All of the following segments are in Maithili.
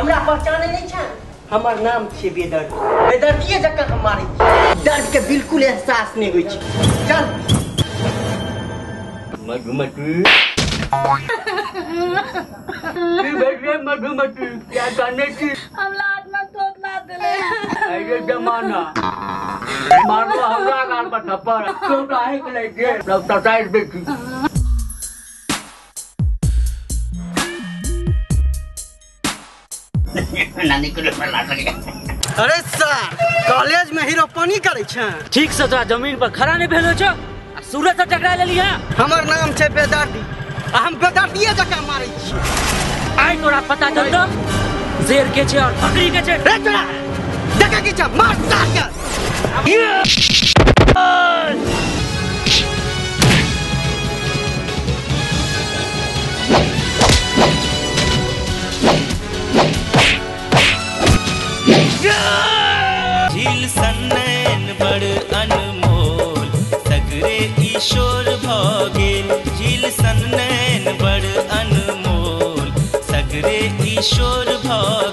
हमरा पहचाने नहीं छै। हमर नाम छै बेदर्द। बेदर्दिये जकाँ हम मारै छी, दर्द के बिल्कुल एहसास नहीं होइ छै। चल मधुमती मधुमती क्या जाने की हमला आत्मा तोतला देले। अरे जमाना मारलो हमरा गाल पर थप्पड़ क्यों काहे के लगे तटाइट बेटी। नानी को अरे सर कॉलेज में हीरोपनी करे छे। ठीक से तोरा जमीन पर खड़ा नहीं भेलो छो आ सूरज से टकरा लेली है। हमर नाम छै बेदर्दी आ हम बेदर्दिये जकाँ मारै छी। आइ तोरा पता चलतो शेर के छे और बकरी के छे। रे तोरा देखा की छे मार सार के। झील सनैन बड़ अनमोल सगरे ईश्वर भ गेल। झील सनैन बड़ अनमोल सगरे ईश्वर भ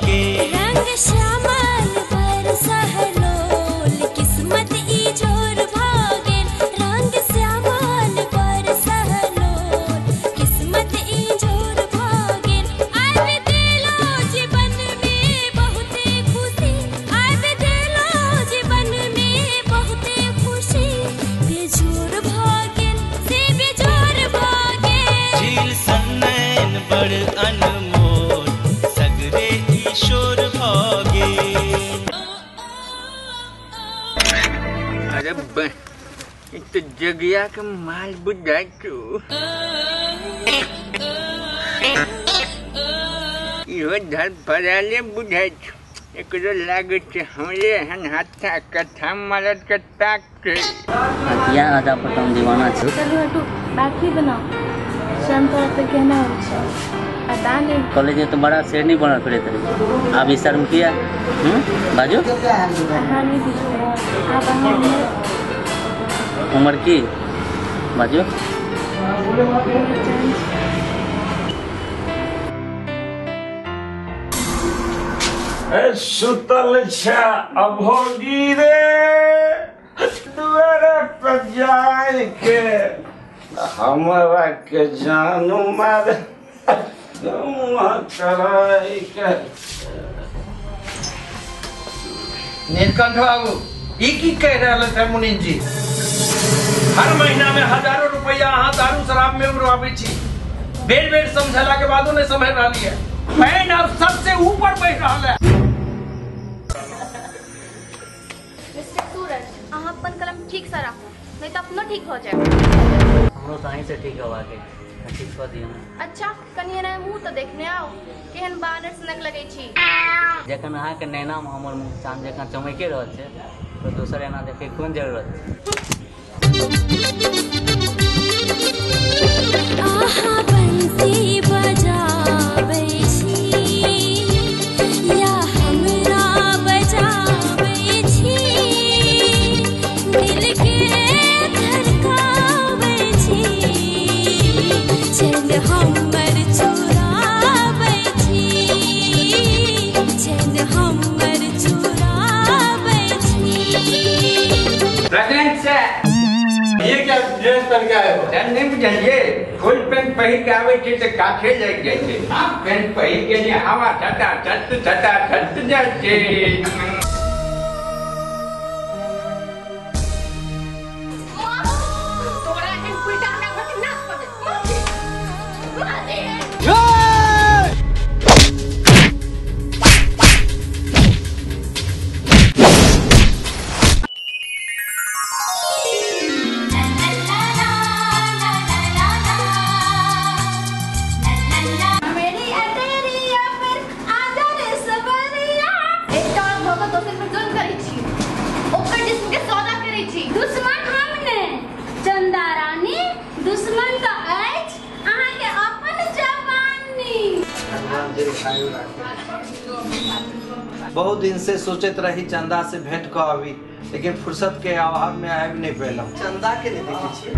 गेल। रंग श्यामल पर सहलोल किस्मत इजोर भ गेल। रंग श्यामल पर सहलोल किस्मत इजोर भ गेल। आबि देलो जीवन में बहुते खुशी, आबि देलो जीवन में बहुते खुशी। बेजोर भ गेल से बेजोर भ गेल। झील सनैन बड़ अनमोल सगरे ईश्वर भ गेल। अरे तो जगिया के माल बुझाई छो। इहो धर भराले बुझाई छो। एकरो लागै छै हमरे एहन हत्था कत्था मरद के ताक छै। हथिया अदा पर हम दीवाना छी। चलू हटू बाकी बनाओ। शर्म तोरा पे केना होइ छै पता नहीं। कॉलेज में तो बड़ा शेरनी बनल फिरैत रही, आब ई शर्म किया? बाजू अहाँ नहीं बुझबै आब अहाँ उम्र की बाजू? सुतल छा अभोगी रे दुआरा पर जाय के हमरा के जानू मार कराय के। नीलकंठ बाबू ई की कह रहल छै मुनीम जी? हर महीना में हजारों रुपया अहाँ दारू शराब में उड़ाबै छी। बेर बेर समझला के बादो नहीं समझ रही है। पैन अब सबसे ऊपर बढ़ रहा है। मिस्टर सूरज अहाँ अपन कलम ठीक से राखू नहीं तो अपनो ठीक हो जाए। हमरो तो अहीं से ठीक होवा के ठीक कर दियो। अच्छा कनी एना मुंह तो देखने आओ केहन बानर सनक लगै छी। जखन अहाँ के नैना में हमर मुंह चांद जकाँ चमके रहल छै तो दोसर एना देखे कोन जरूरत छै। आहा बंसी बजाबै छी या हमरा बजाबै छी, दिल के धड़काबै छी, चैन हमर चुराबै छी, चैन हमर चुराबै छी। प्रेसिडेंट सर ये क्या ड्रेस पहन के आए हो? नहीं बुझलिए फुल पैंट पहिर के आबै छै तऽ काठे लागि जाइ छै। हाफ पैंट पहिर के जे हवा छटा छट छटा छट जाइ छै। तोरा एहन उल्टा हमरा घर के नाश कर दे। मार दे। दुश्मन हम ने चंदा रानी, दुश्मन तो अछि अहाँ के अपन जवानी। बहुत दिन से सोचत रही चंदा से भेंट क आबी, लेकिन फुर्सत के अभाव में आबि नहीं पेलहुँ। चंदा के नहीं देखे छियै।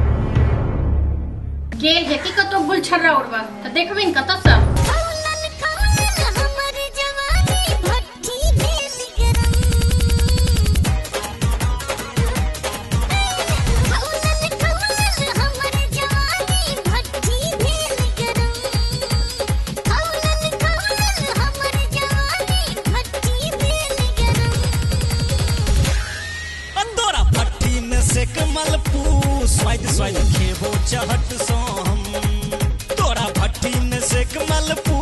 गेल हेती कतौ गुलछर्रा उड़बा त देखबिन कतौ सब। हमर जवानी सेक मलपू स्वाद स्वाद खेबो चहट सो हम। तोरा भट्टी में सेक मलपू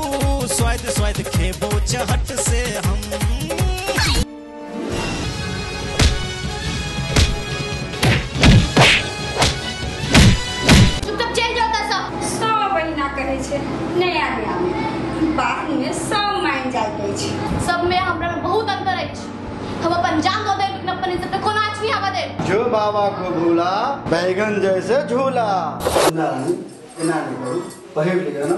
स्वाद स्वाद खेबो चहट से हम। चुपचाप चलि जाओ ओतऽसँ। सब बहिना कहै छै नया नया में, बाद में सब मानि जाइत अछि। सब में हमरा में बहुत अंतर अछि। हम अपन जान दऽ देब लेकिन अपन इज्जत पे कोनो आँच नहीं आबऽ देब। जो बाबा को भूला बैगन जैसे झूला। ना एना नहीं करू, पहिर लिअ ना।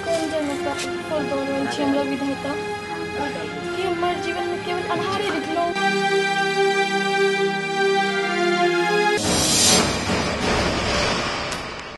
कोन जन्म प्राप्त फल दऽ रहल छी हमरा विधाता कि हमर जीवन में केवल अन्हारे देखलहुँ।